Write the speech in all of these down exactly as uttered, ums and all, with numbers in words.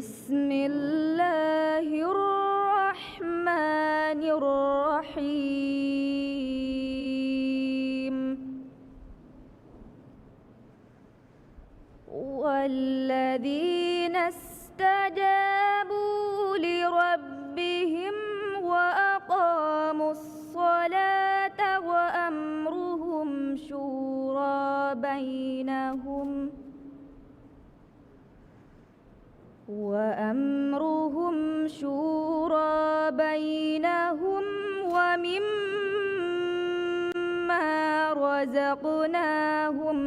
بسم الله الرحمن الرحيم. والذين استجابوا لربهم وأقاموا الصلاة وأمرهم شورى بينهم وأمرهم شورى بينهم ومما رزقناهم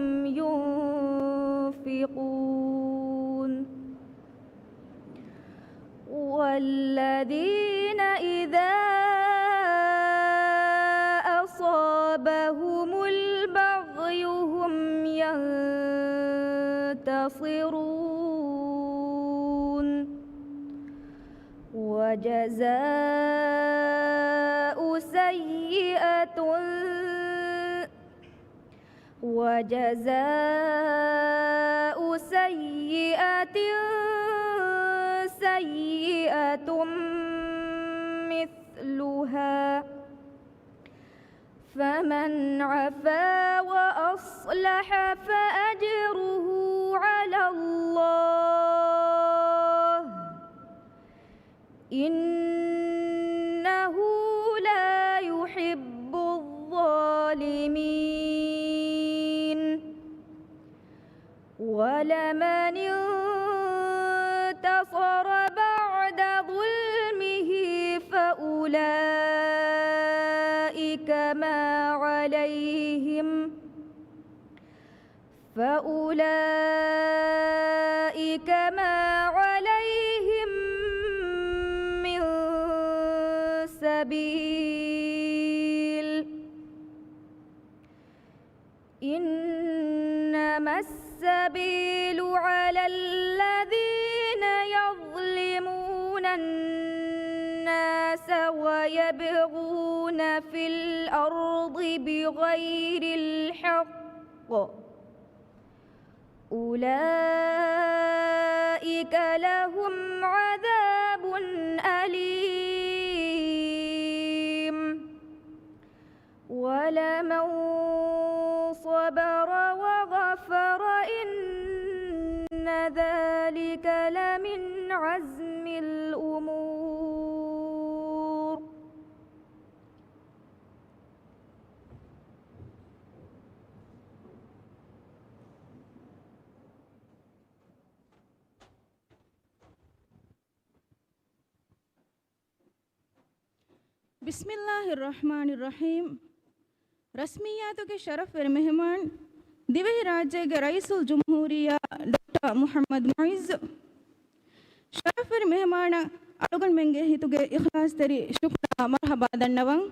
ينفقون. والذين إذا أصابهم البغي هم ينتصرون. وجزاء سيئة وجزاء سيئة سيئة مثلها فمن عفا وأصلح فأجره على الله إنه لا يحب الظالمين. ولمن انتصر بعد ظلمه فأولئك ما عليهم فأولئك ما عليهم من سبيل إنما السبيل على الذين يظلمون الناس ويبغون في الأرض بغير الحق أولئك لهم عذاب أليم. ولمن صبر وغفر إن ذلك لمن عزم الأمور. بسم الله الرحمن الرحيم. ރަސްމިއްޔާތުގެ ޝަރަފްވެރި މެހެމާން، ދިވެހިރާއްޖޭގެ ރައީސުލްޖުމްހޫރިއްޔާ ޑޮކްޓަރ މުޙައްމަދު މުޢިއްޒު. ޝަރަފްވެރި މެހެމާނަށް އަޅުގަނޑުމެންގެ ހިތުގެ އިޚްލާޞްތެރި ޝުކުރާ މަރްޙަބާ ދަންނަވަން.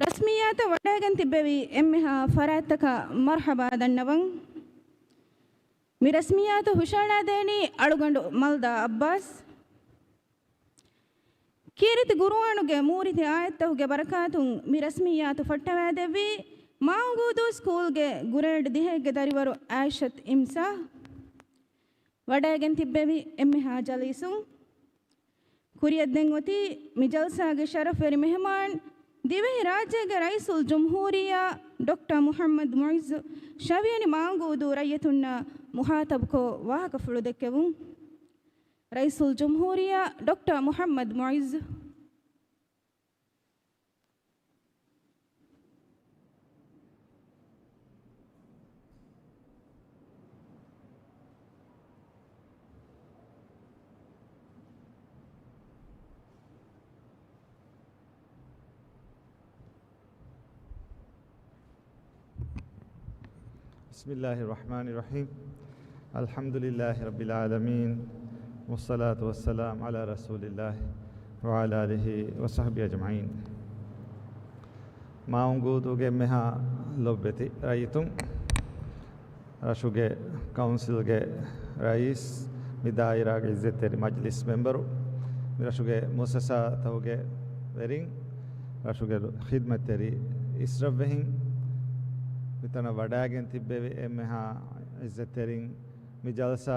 ރަސްމިއްޔާތަށް ވަޑައިގެން ތިއްބެވި އެންމެހާ ފަރާތްތަކަށް މަރްޙަބާ ދަންނަވަން. މި ރަސްމިއްޔާތު ހުށަހަޅާދޭނީ އަޅުގަނޑު މަލްދާ އައްބާސް. ކީރިތި ގުރުއާނުގެ މޫރިތި އާޔަތްތަކުގެ ބަރަކާތުން މި ރަސްމިއްޔާތު ފައްޓަވާދެއްވީ މާއުނގޫދޫ ސްކޫލްގެ ގްރޭޑް ދިހައެއްގެ ދަރިވަރު އާއިޝަތު އިމްސާ. ވަޑައިގެން ތިއްބެވި އެންމެހާ ޖަލީސުން. ކުރިއަށް ދެން އޮތީ މި ޖަލްސާގެ ޝަރަފްވެރި މެހެމާން، ދިވެހިރާއްޖޭގެ ރައީސުލްޖުމްހޫރިއްޔާ ޑޮކްޓަރ މުޙައްމަދު މުޢިއްޒު ޝަވިޔަނި މާއުނގޫދޫ ރައްޔިތުންނާ މުޚާޠަބުކޮށް ވާހަކަފުޅު ދެއްކެވުން. ރައީސުލްޖުމްހޫރިއްޔާ ޑޮކްޓަރ މުޙައްމަދު މުޢިއްޒު. بسم الله الرحمن الرحيم. الحمد لله رب العالمين. والصلاة والسلام على رسول الله وعلى آله وصحبه أجمعين. މާއުނގޫދޫގެ އެންމެހާ ލޮބުވެތި ރައްޔިތުން، ރަށުގެ ކައުންސިލްގެ ރައީސް، މި ދާއިރާގެ އިއްޒަތްތެރި މަޖިލިސް މެމްބަރު، މި ރަށުގެ މުއައްސަސާތަކުގެ ވެރިން، ރަށުގެ ޚިދްމަތްތެރި އިސްރަށްވެހިން، މިތަނަށް ވަޑައިގެން ތިއްބެވި އެންމެހާ އިއްޒަތްތެރިން، މި ޖަލްސާ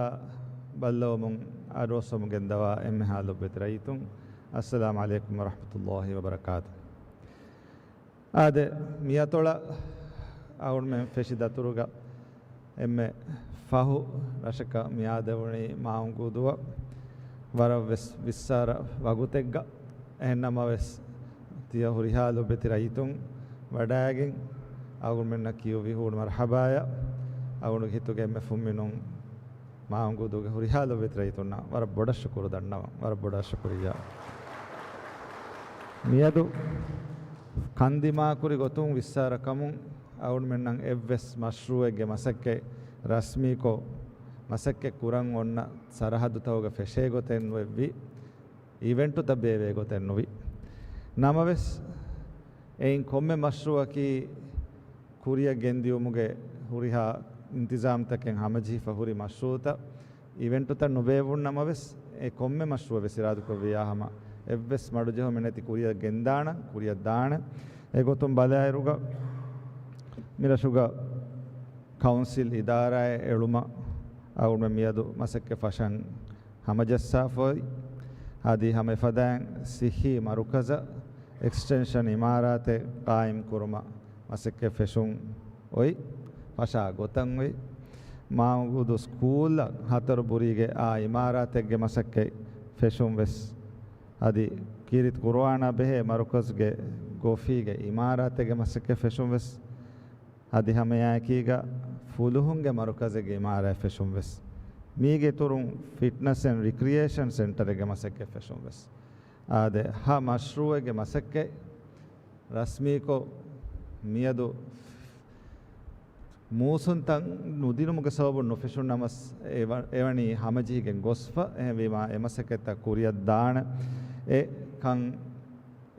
ބައްލަވަމުން އަޑުއައްސަމުން ގެންދަވާ އެންމެހާ ލޮބުވެތި ރައްޔިތުން، އައްސަލާމު ޢަލައިކުމް ވަރަޙްމަތުﷲި ވަބަރަކާތު. އާދެ، މިއަތޮޅަށް އަޅުގަނޑުމެން ފެށި ދަތުރުގަ އެންމެ ފަހު ރަށަކަށް މިއާދެވުނީ މާއުނގޫދޫއަށް. ވަރަށް ވެސް ވިއްސާރަ ވަގުތެއްގަ. އެހެންނަމަވެސް، ތިޔަ ހުރިހާ ލޮބުވެތި ރައްޔިތުން ވަޑައިގެން އަޅުގަނޑުމެންނަށް ކިޔުއްވި ހޫނު މަރުޙަބާއަށް، އަޅުގަނޑުގެ ހިތުގެ އެންމެ ފުންމިނުން މާއުނގޫދޫގެ ހުރިހާ ލޮބުވެތި ރައްޔިތުންނަށް ވަރަށް ބޮޑަށް ޝުކުރު ދަންނަވަން. ވަރަށް ބޮޑަށް ޝުކުރިއްޔާ. މިއަދު ކަންދިމާކުރި ގޮތުން ވިއްސާރަކަމުން އަޅުގަނޑުމެންނަށް އެއްވެސް މަޝްރޫއެއްގެ މަސައްކަތް ރަސްމީކޮށް، މަސައްކަތް ކުރަން އޮންނަ ސަރަހައްދުތަކުގަ ފެށޭ ގޮތެއް ނުއެއްވި، އިވެންޓުތައް ބޭއްވޭ ގޮތެއް ނުވި. ނަމަވެސް، އެއިން ކޮންމެ މަޝްރޫއަކީ ކުރިއަށް ގެންދިޔުމުގެ ހުރިހާ އިންތިޒާމްތަކެއް ހަމަޖެހިފަ ހުރި މަޝްރޫއުތައް، އިވެންޓުތައް ނުބޭއްވުން ނަމަވެސް، އެ ކޮންމެ މަޝްރޫއެއް ވެސް އިރާދަކުރެއްވިއްޔާ ހަމަ އެއްވެސް މަޑުޖެހުމެއް ނެތި ކުރިއަށް ގެންދާނަން، ކުރިއަށް ދާނެ. އެގޮތުން ބަލާއިރުގަ، މިރަށުގަ ކައުންސިލް އިދާރާއެއް އެޅުމަށް އަޅުގަނޑުމެން މިއަދު މަސައްކަތް ފަށަން ހަމަޖައްސާފައި. އަދި ހަމަ އެފަދައިން ސިއްހީ މަރުކަޒަށް އެކްސްޓެންޝަން އިމާރާތެއް ޤާއިމް ކުރުމަށް މަސައްކަތް ފެށުން އޮތް، ފަށާ ގޮތަށް އޮތް. މާއުނގޫދޫ ސްކޫލަށް ހަތަރު ބުރީގެ އާ އިމާރާތެއްގެ މަސައްކަތް ފެށުން ވެސް، އަދި ކީރިތި ޤުރުއާނާ ބެހޭ މަރުކަޒުގެ ގޮފީގެ އިމާރާތެއްގެ މަސައްކަތް ފެށުން ވެސް، އަދި ހަމައެއާއެކީގަ ފުލުހުންގެ މަރުކަޒެއްގެ އިމާރާތް ފެށުން ވެސް، މީގެ އިތުރުން ފިޓްނަސް އެންޑް ރިކްރިއޭޝަން ސެންޓަރެއްގެ މަސައްކަތް ފެށުން ވެސް، އާދެ، ހަ މަޝްރޫއެއްގެ މަސައްކަތް ރަސްމީކޮށް، މިއަދު މޫސުންތައް ނުދިނުމުގެ ސަބަބުން ނުފެށުން ނަމަސް، އެ ވަ-، އެވަނީ ހަމަޖެހިގެން ގޮސްފަ. އެހެންވީމާ، އެ މަސައްކަތްތައް ކުރިއަށް ދާނެ އެ ކަން،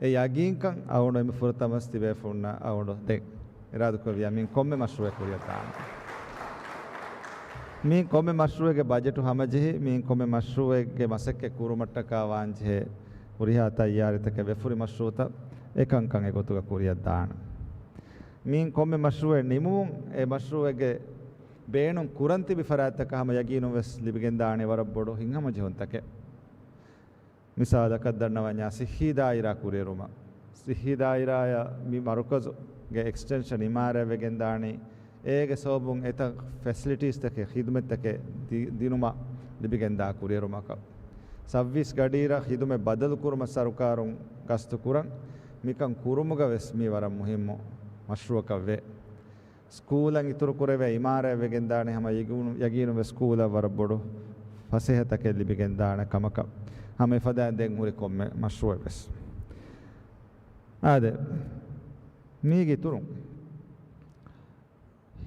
އެ ޔަގީންކަން އަޅުގަނޑު އެންމެ ފުރަތަމަސް ތިބޭފުޅުންނަށް އަޅުގަނޑު ދެން އިރާދަކުރެއްވިއްޔާ، މިއިން ކޮންމެ މަޝްރޫއެއް ކުރިއަށް ދާނެ. މިއިން ކޮންމެ މަޝްރޫއެއްގެ ބަޖެޓު ހަމަޖެހި، މިއިން ކޮންމެ މަޝްރޫއެއްގެ މަސައްކަތް ކުރުމަށްޓަކާ ވާންޖެހޭ ހުރިހާ ތައްޔާރީތަކެއް، ވެފުރި މަޝްރޫއުތައް އެކަންކަން އެގޮތުގަ ކުރިއަށް ދާނެ. މިއިން ކޮންމެ މަޝްރޫއެއް ނިމުމުން، އެ މަޝްރޫއެއްގެ ބޭނުން ކުރަން ތިބި ފަރާތްތަކަށް ހަމަ ޔަގީނުން ވެސް ލިބިގެންދާނެ ވަރަށް ބޮޑު ހިތްހަމަޖެހުންތަކެއް. މިސާލަކަށް ދަންނަވަންޏާ، ސިއްހީ ދާއިރާ ކުރިއެރުމަށް، ސިއްހީ ދާއިރާއަށް މި މަރުކަޒުގެ އެކްސްޓެންޝަން އިމާރާތް ވެގެންދާނީ، އޭގެ ސަބަބުން އެތައް ފެސިލިޓީސްތަކެއް، ޚިދުމަތްތަކެއް ދި-، ދިނުމަށް ލިބިގެންދާ ކުރިއެރުމަކަށް. ސައްވީސް ގަޑިއިރަށް ޚިދުމަތް ބަދަލު ކުރުމަށް ސަރުކާރުން ގަސްތު ކުރަން، މިކަން ކުރުމުގަ ވެސް މީ ވަރަށް މުހިއްމު މަޝްރޫއަކަށް ވޭ. ސްކޫލަށް އިތުރު ކުރެވޭ އިމާރާތް ވެގެންދާނެ ހަމަ ޔަގީނު-، ޔަގީނުން ވެސް ސްކޫލަށް ވަރަށް ބޮޑު ފަސޭހަތަކެއް ލިބިގެންދާނެ ކަމަކަށް. ހަމަ އެފަދައިން ދެން ހުރި ކޮންމެ މަޝްރޫއެއް ވެސް. އާދެ، މީގެ އިތުރުން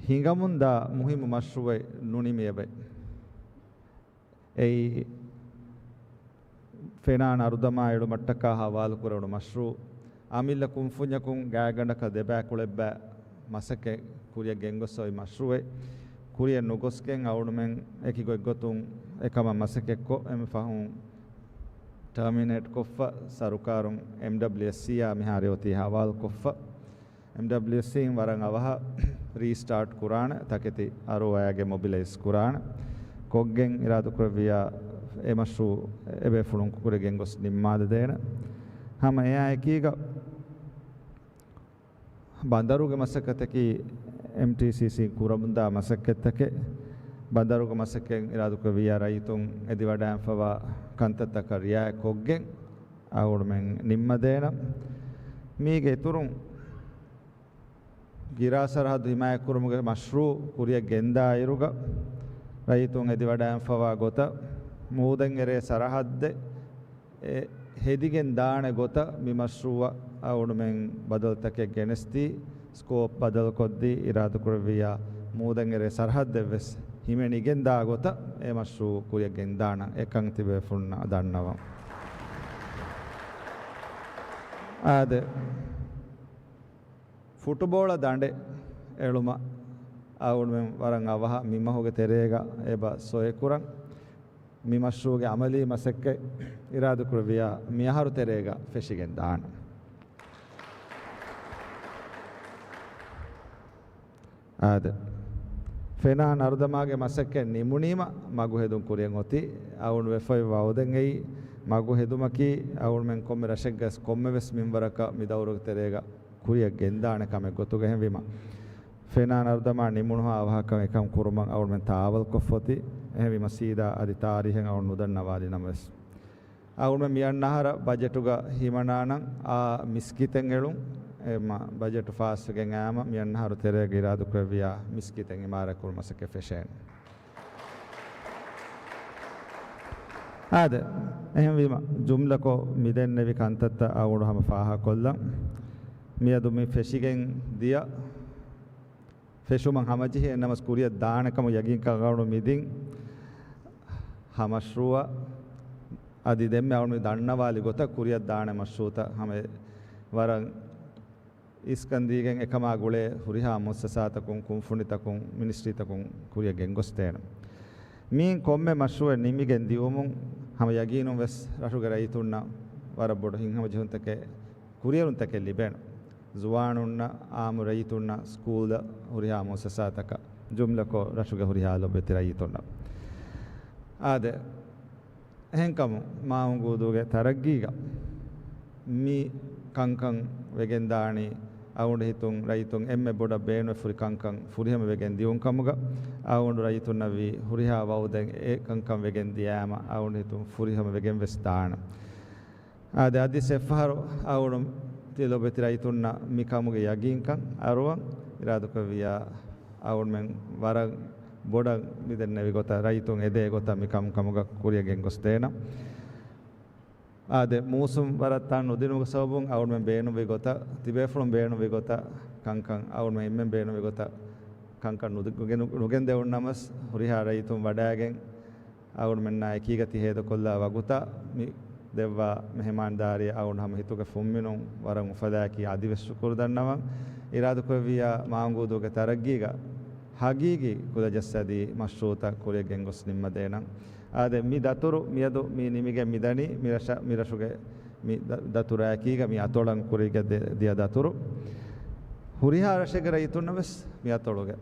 ހިނގަމުންދާ މުހިއްމު މަޝްރޫއެއް ނުނިމި އެބައި. އެއީ، ފެނާން އަރުދަމާ އެޅުމަށްޓަކާ ހަވާލުކުރެވުނު މަޝްރޫއު، އަމިއްލަ ކުންފުންޏަކުން ގާތްގަނޑަކަށް ދެބައިކުޅައެއްބައި މަސައްކަތް ކުރިއަށް ގެންގޮސް އޮތް މަޝްރޫއެއް. ކުރިއަށް ނުގޮސްގެން އަޅުގަނޑުމެން އެކި ގޮތްގޮތުން އެކަމަށް މަސައްކަތްކޮށް، އެންމެ ފަހުން ޓާމިނޭޓްކޮށްފަ، ސަރުކާރުން އެމްޑަބްލިއުއެސްސީއާ މިހާރު އޮތީ ހަވާލުކޮށްފަ. އެމްޑަބްލިއުއެސްސީން ވަރަށް އަވަހަށް ރީސްޓާޓް ކުރާނެ، ތަކެތި އަރުވައިގެ މޮބިލައިޒް ކުރާނެ. ކޮށްގެން އިރާދަކުރެއްވިއްޔާ، އެ މަޝްރޫއު އެބޭފުޅުން ކުރި ގެންގޮސް ނިންމާލަދޭނެ. ހަމަ އެއާ އެކީގަ، ބަނދަރުގެ މަސައްކަތަކީ އެމްޓީސީސީ ކުރަމުންދާ މަސައްކަތްތަކެއް. ބަނދަރުގެ މަސައްކަތް އިރާދަކުރެއްވިއްޔާ، ރައްޔިތުން އެދިވަޑައިގެންފަވާ ކަންތައްތަކަށް ރިއާޔަތްކޮށްގެން އަޅުގަނޑުމެން ނިންމަދޭނަން. މީގެ އިތުރުން، ގިރާ ސަރަހައްދު ހިމާޔަތްކުރުމުގެ މަޝްރޫއު ކުރިއަށް ގެންދާއިރުގަ، ރައްޔިތުން އެދިވަޑައިގެންފަވާ ގޮތަށް، މޫދަށް އެރޭ ސަރަހައްދެއް އެ ހެދިގެން ދާނެ ގޮތަށް މި މަޝްރޫއަށް އަޅުގަނޑުމެން ބަދަލުތަކެއް ގެނެސްދީ، ސްކޯޕް ބަދަލުކޮށްދީ، އިރާދަކުރެއްވިއްޔާ، މޫދަށް އެރޭ ސަރަހައްދެއްވެސް ހިމެނިގެންދާ ގޮތަށް އެ މަޝްރޫއު ކުރިއަށް ގެންދާނަން، އެކަން ތިބޭފުޅުންނަށް ދަންނަވަން. އާދެ، ފުޓުބޯޅަ ދަނޑެއް އެޅުމަށް އަޅުގަނޑުމެން ވަރަށް އަވަހަށް މި މަހުގެ ތެރޭގަ އެބަ ސޮއެކުރަން. މި މަޝްރޫއުގެ އަމަލީ މަސައްކަތް އިރާދަކުރެއްވިއްޔާ، މިއަހަރު ތެރޭގަ ފެށިގެން ދާނަން. އާދެ، ފެނާން އަރުދަމާގެ މަސައްކަތް ނިމުނީމަ މަގު ހެދުން ކުރިއަށް އޮތީ. އަޅުގަނޑު ވެފައި ވައުދެއް އެއީ މަގު ހެދުމަކީ، އަޅުގަނޑުމެން ކޮންމެ ރަށެއްގަސް ކޮންމެވެސް މިންވަރަކަށް މި ދައުރުގެ ތެރޭގަ ކުރިއަށް ގެންދާނެ ކަމެއް ގޮތުގަ. އެހެންވީމަ، ފެނާން އަރުދަމާ ނިމުނުހާ އަވަހަކަށް އެކަން ކުރުމަށް އަޅުގަނޑުމެން ތާވަލްކޮށްފޮތި. އެހެންވީމަ، ސީދާ އަދި ތާރީހެއް އަޅުގަނޑު ނުދަންނަވާލި ނަމަވެސް، އަޅުގަނޑުމެން މިއަންނަ އަހަރަށް ބަޖެޓުގަ ހިމަނާނަން އާ މިސްކިތެއް އެޅުން. އެ މަ-، ބަޖެޓު ފާސްވެގެން އައީމަ މިއަންނަ އަހަރު ތެރޭގަ އިރާދަކުރެއްވިޔާ މިސްކިތެއް އިމާރާތްކުރުމަށް މަސައްކަތް ފެށޭނެ. އާދެ، އެހެންވީމަ، ޖުމްލަކޮށް މިދެންނެވި ކަންތައްތައް އަޅުގަނޑު ހަމަ ފާހަގަކޮށްލަން. މިއަދު މި ފެށިގެން ދިޔަ ފެށުމަށް ހަމަޖެހޭ ނަމަސް ކުރިއަށް ދާނެ ކަމަށް ޔަގީންކަން އަޅުގަނޑު މިދިން. ހަ މަޝްރޫއަށް އަދި ދެންމެ އަޅުގަނޑު މި ދަންނަވާލި ގޮތަށް ކުރިއަށް ދާނެ މަޝްރޫއުތައް ހަމަ ވަރަށް އިސްކަން ދީގެން އެކަމާ ގުޅޭ ހުރިހާ މުއައްސަސާތަކުން، ކުންފުނިތަކުން، މިނިސްޓްރީތަކުން ކުރިއަށް ގެންގޮސްދޭނެ. މިއިން ކޮންމެ މަޝްރޫއެއް ނިމިގެން ދިއުމުން ހަމަ ޔަގީނުން ވެސް ރަށުގެ ރައްޔިތުންނަށް ވަރަށް ބޮޑު ހިތްހަމަޖެހުންތަކެއް، ކުރިއެރުންތަކެއް ލިބޭނެ. ޒުވާނުންނަށް، އާއްމު ރައްޔިތުންނަށް، ސްކޫލަށް، ހުރިހާ މުއައްސަސާތަކަށް، ޖުމްލަކޮށް ރަށުގެ ހުރިހާ ލޮބުވެތި ރައްޔިތުންނަށް. އާދެ، އެހެންކަމުން މާ އުނގޫދޫގެ ތަރައްގީގަ މި ކަންކަން ވެގެންދާނީ އަޅުގަނޑު ހިތުން ރައްޔިތުން އެންމެ ބޮޑަށް ބޭނުންވެފަ ހުރި ކަންކަން ފުރިހަމަވެގެން ދިއުން ކަމުގަ. އަޅުގަނޑު ރައްޔިތުންނަށް ވީ ހުރިހާ ވައުދެއް އެ ކަންކަން ވެގެން ދިޔައިމަ އަޅުގަނޑު ހިތުން ފުރިހަމަވެގެން ވެސް ދާނެ. އާދެ، އަދި އެއްފަހަރު އަޅުގަނޑު ތި ލޮބުވެތި ރައްޔިތުންނަށް މި ކަމުގެ ޔަގީންކަން އަރުވަން އިރާދަކުރެއްވިއްޔާ، އަޅުގަނޑުމެން ވަރަށް ބޮޑަށް މިދެންނެވި ގޮތަށް ރައްޔިތުން އެދޭ ގޮތަށް މި ކަމު ކަމުގަ ކުރިއަށް ގެންގޮސްދޭނަން. އާދެ، މޫސުން ވަރަށް ތަން ނުދިނުމުގެ ސަބަބުން އަޅުގަނޑުމެން ބޭނުންވި ގޮތަށް، ތިބޭފުޅުން ބޭނުންވި ގޮތަށް ކަންކަން، އަޅުގަނޑުމެން އެންމެން ބޭނުންވި ގޮތަށް ކަންކަން ނުދި-، ނުގެ-، ނުގެންދެވުނު ނަމަސް، ހުރިހާ ރައްޔިތުން ވަޑައިގެން، އަޅުގަނޑުމެންނާ އެކީގަ ތި ހޭދަކޮށްލާ ވަގުތާ މި ދެއްވާ މެހެމާންދާރީ އަޅުގަނޑު ހަމަ ހިތުގެ ފުންމިނުން ވަރަށް އުފަލާއެކީ އަދިވެސް ޝުކުރު ދަންނަވަން. އިރާދަކުރެއްވިއްޔާ މާ އުނގޫދޫގެ ތަރައްގީގަ ހަގީގީ ކުލަޖައްސާދީ މަޝްރޫއުތައް ކުރިއަށް ގެންގޮސް ނިންމަދޭނަން. އާދެ، މި ދަތުރު މިއަދު މި ނިމިގެން މިދަނީ މި ރަށަ-، މި ރަށުގެ މި ދަ-، ދަތުރާއެކީގަ މި އަތޮޅަށް ކުރިއަށް ދެ-، ދިޔަ ދަތުރު. ހުރިހާ ރަށެއްގެ ރައްޔިތުންނަށް ވެސް މި އަތޮޅުގެ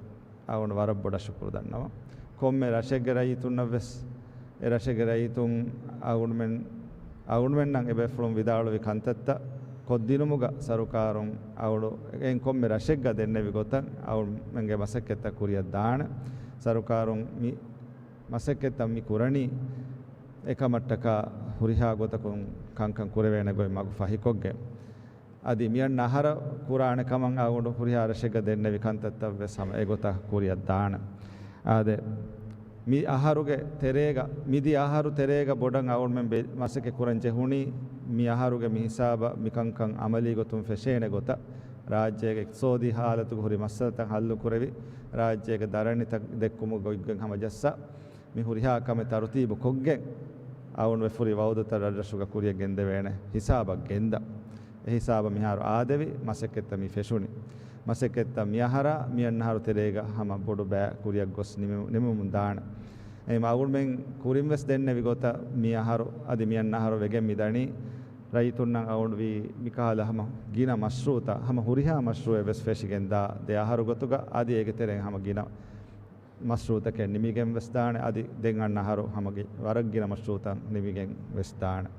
އަޅުގަނޑު ވަރަށް ބޮޑަށް ޝުކުރު ދަންނަވަން. ކޮންމެ ރަށެއްގެ ރައްޔިތުންނަށް ވެސް، އެ ރަށެއްގެ ރައްޔިތުން އަޅުގަނޑުމެން، އަޅުގަނޑުމެންނަށް އެބޭފުޅުން ވިދާޅުވި ކަންތައްތައް ކޮށްދިނުމުގަ ސަރުކާރުން އަޅުގަނޑު އެން ކޮންމެ ރަށެއްގަ ދެންނެވި ގޮތަށް އަޅުގަނޑުމެންގެ މަސައްކަތްތައް ކުރިއަށް ދާނެ. ސަރުކާރުން މި މަސައްކަތްތައް މި ކުރަނީ އެކަމަށްޓަކާ ހުރިހާ ގޮތަކުން ކަންކަން ކުރެވޭނެ ގޮތް މަގު ފަހިކޮށްގެން. އަދި މިއަންނަ އަހަރަށް ކުރާނެ ކަމަށް އަޅުގަނޑު ހުރިހާ ރަށެއްގަ ދެންނެވި ކަންތައްތައް ވެސް ހަމަ އެގޮތަށް ކުރިއަށް ދާނެ. އާދެ، މި އަހަރުގެ ތެރޭގަ، މިދިޔަ އަހަރު ތެރޭގަ ބޮޑަށް އަޅުގަނޑުމެން ބެ-، މަސައްކަތް ކުރަން ޖެހުނީ މި އަހަރުގެ މި ހިސާބަށް މި ކަންކަން އަމަލީ ގޮތުން ފެށޭނެ ގޮތަށް. ރާއްޖޭގެ އިޤްތިޞާދީ ޙާލަތުގެ ހުރި މައްސަލަތައް ޙައްލު ކުރެވި، ރާއްޖޭގެ ދަރަނިތައް ދެއްކުމުގެ ގޮތްގޮތް ހަމަޖައްސާ، މި ހުރިހާ ކަމެއް ތަރުތީބު ކޮށްގެން އަޅުގަނޑު ވެފަ ހުރި ވައުދުތައް ރަށްރަށުގަ ކުރިއަށް ގެންދެވޭނެ ހިސާބަށް ގެންދަން. އެ ހިސާބަށް މިހާރު އާދެވި މަސައްކަތްތައް މި ފެށުނީ. މަސައްކަތްތައް މި އަހަރާ މި އަންނަ އަހަރު ތެރޭގަ ހަމަ ބޮޑު ބައެއް ކުރިއަށް ގޮސް ނިމި-، ނިމުމުން ދާނެ. އެހެން އަޅުގަނޑުމެން ކުރިން ވެސް ދެންނެވި ގޮތަށް މި އަހަރު އަދި މި އަންނަ އަހަރު ވެގެން މި ދަނީ ރައްޔިތުންނަށް އަޅުގަނޑު ވީ މިކަހަލަ ހަމަ ގިނަ މަޝްރޫއުތައް، ހަމަ ހުރިހާ މަޝްރޫއެއް ވެސް ފެށިގެން ދާ ދެ އަހަރު ގޮތުގަ އަދި އޭގެ ތެރެއިން ހަމަ ގިނަ މަޝްރޫއުތަކެއް ނިމިގެން ވެސް ދާނެ. އަދި ދެން އަންނަ އަހަރު ހަމަ ގި-، ވަރަށް ގިނަ މަޝްރޫއުތައް ނިމިގެން ވެސް ދާނެ.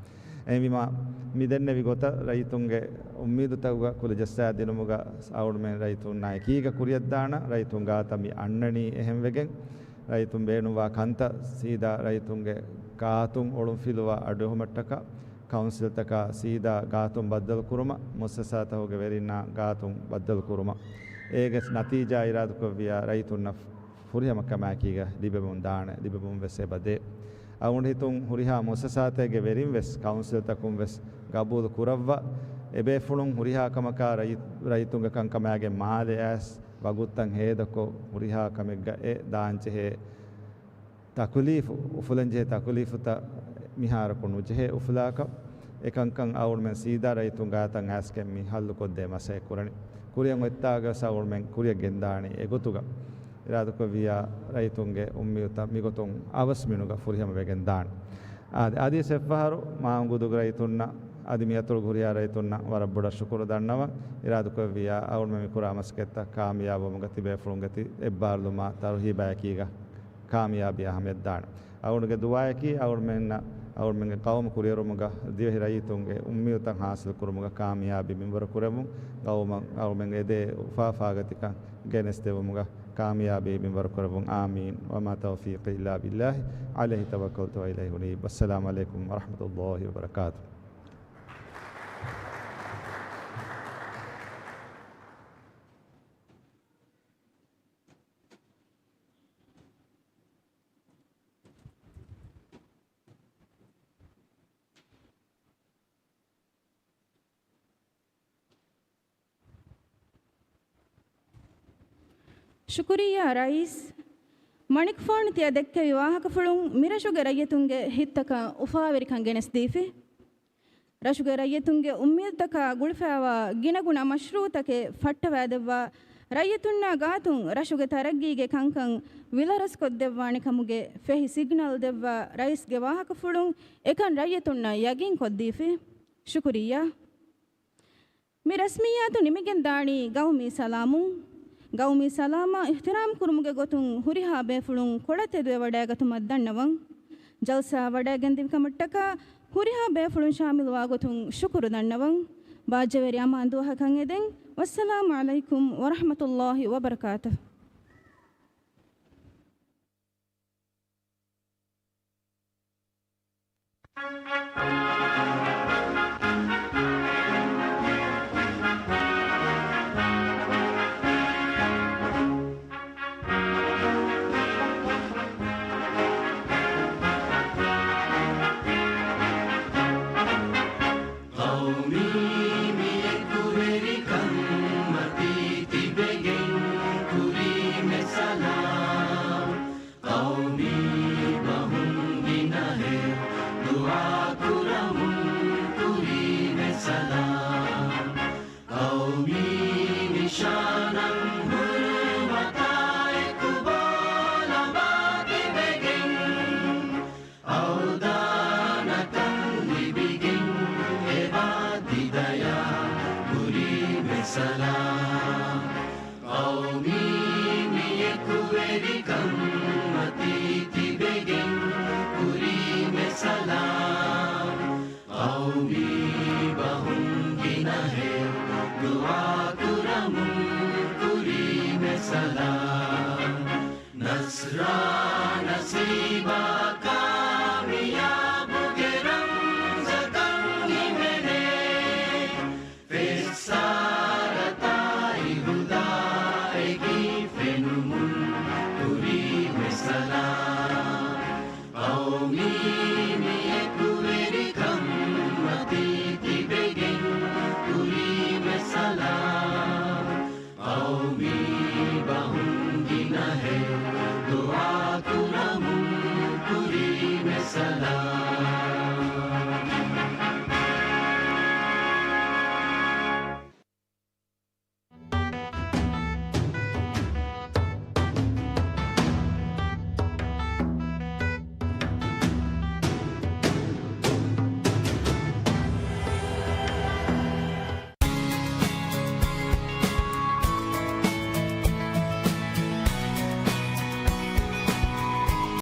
އެހެންވީމާ، މި ދެންނެވި ގޮތަށް ރައްޔިތުންގެ އުއްމީދުތަކުގަ ކުލަ ޖައްސާ ދިނުމުގަ އަޅުގަނޑުމެން ރައްޔިތުންނާ އެކީގަ ކުރިއަށްދާނަން. ރައްޔިތުން ގާތަށް މި އަންނަނީ އެހެންވެގެން. ރައްޔިތުން ބޭނުންވާ ކަންތައް ސީދާ ރައްޔިތުންގެ ގާތުން އޮޅުންފިލުވާ އަޑުއެހުމަށްޓަކާ، ކައުންސިލްތަކާ ސީދާ ގާތުން ބައްދަލުކުރުމަށް، މުއައްސަސާތަކުގެ ވެރިންނާ ގާތުން ބައްދަލުކުރުމަށް. އޭގެ ނަތީޖާ އިރާދަކުރެއްވިޔާ ރައްޔިތުންނަށް ފުރިހަމަކަމާއެކީގަ ލިބެމުން ދާނެ، ލިބެމުން ވެސް އެބަދޭ. އަޅުގަނޑު ހިތުން ހުރިހާ މުއައްސަސާތަކުގެ ވެރިން ވެސް ކައުންސިލްތަކުން ވެސް ގަބޫލު ކުރައްވާ، އެބޭފުޅުން ހުރިހާ ކަމަކާ ރައްޔި-، ރައްޔިތުންގެ ކަންކަމާގެން މާލެ އައިސް ވަގުތުތައް ހޭދަކޮށް، ހުރިހާ ކަމެއްގަ އެ ދާންޖެހޭ ތަކުލީފު، އުފުލަންޖެހޭ ތަކުލީފުތައް މިހާރަކު ނުޖެހޭ އުފުލާކަށް، އެކަންކަން އަޅުގަނޑުމެން ސީދާ ރައްޔިތުން ގާތަށް އައިސްގެން މި ހައްލުކޮށްދޭ މަސައްކަތް ކުރަނީ. ކުރިއަށް އޮތްތާގަވެސް އަޅުގަނޑުމެން ކުރިއަށް ގެންދާނީ އެގޮތުގަ. އިރާދަކުރެއްވިޔާ ރައްޔިތުންގެ އުއްމީދުތައް މިގޮތުން އަވަސް މިނުގަ ފުރިހަމަވެގެން ދާނެ. އާދެ، އަދިވެސް އެއްފަހަރު މާ އުނގޫދޫގެ ރައްޔިތުންނަށް އަދި މި އަތޮޅުގަ ހުރިހާ ރައްޔިތުންނަށް ވަރަށް ބޮޑަށް ޝުކުރު ދަންނަވަން. އިރާދަކުރެއްވިއްޔާ އަޅުމެން މި ކުރާ މަސައްކަތްތައް ކާމިޔާބުވުމުގަ ތިބޭފުޅުންގެ ތި އެއްބާރުލުމާ ތަރުހީބާއެކީގަ ކާމިޔާބީ އަހަންނަށް ދާނެ. އަޅުގަނޑުގެ ދުޢާއަކީ އަޅުމެންނަށް އަޅުމެންގެ ޤައުމު ކުރިއެރުމުގަ ދިވެހި ރައްޔިތުންގެ އުއްމީދުތައް ޙާޞިލު ކުރުމުގަ ކާމިޔާބީ މިންވަރު ކުރެއްވުން. ޤައުމަށް އަޅުމެންގެ އެދޭ އުފާ ފާގަތިކަން ގެނެސްދެވުމުގަ ކާމިޔާބީ މިންވަރު ކުރެއްވުން. އާމީން. وما توفيقي إلا بالله عليه توكلت وإليه أنيب. والسلام عليكم ورحمة الله وبركاته. ޝުކުރިއްޔާ ރައީސް، މަނިކުފާނު ތިޔަ ދެއްކެވި ވާހަކަފުޅުން މިރަށުގެ ރައްޔިތުންގެ ހިތްތަކަށް އުފާވެރިކަން ގެނެސްދީފި. ރަށުގެ ރައްޔިތުންގެ އުއްމީދުތަކާ ގުޅިފައިވާ ގިނަގުނަ މަޝްރޫޢުތަކެއް ފައްޓަވައިދެއްވާ، ރައްޔިތުންނާ ގާތުން ރަށުގެ ތަރައްގީގެ ކަންކަން ވިލަރަސްކޮށްދެއްވާނެ ކަމުގެ ފެހި ސިގްނަލް ދެއްވާ ރައީސްގެ ވާހަކަފުޅުން އެކަން ރައްޔިތުންނަށް ޔަގީންކޮށްދީފި. ޝުކުރިއްޔާ. މި ރަސްމިއްޔާތު ނިމިގެންދާނީ ގައުމީ ސަލާމުން. ގައުމީ ސަލާމާ އިޙްތިރާމް ކުރުމުގެ ގޮތުން ހުރިހާ ބޭފުޅުން ކޮޅަށް ތެދުވެވަޑައިގަތުމަށް ދަންނަވަން. ޖަލްސާ ވަޑައިގެންދިވިކަމަށްޓަކާ ހުރިހާ ބޭފުޅުން ޝާމިލުވާ ގޮތުން ޝުކުރު ދަންނަވަން. ބާއްޖަވެރި އަމާން ދުވަހަކަށް އެދެން. ވައްސަލާމު ޢަލައިކުމް ވަރަޙްމަތުﷲި ވަބަރަކާތުހު. ޤައުމީ މި އެކުވެރިކަންމަތީ ތިބެގެން ކުރީމެ ސަލާމް. ޤައުމީ ބަހުން ގިނަހެއް ދުޢާ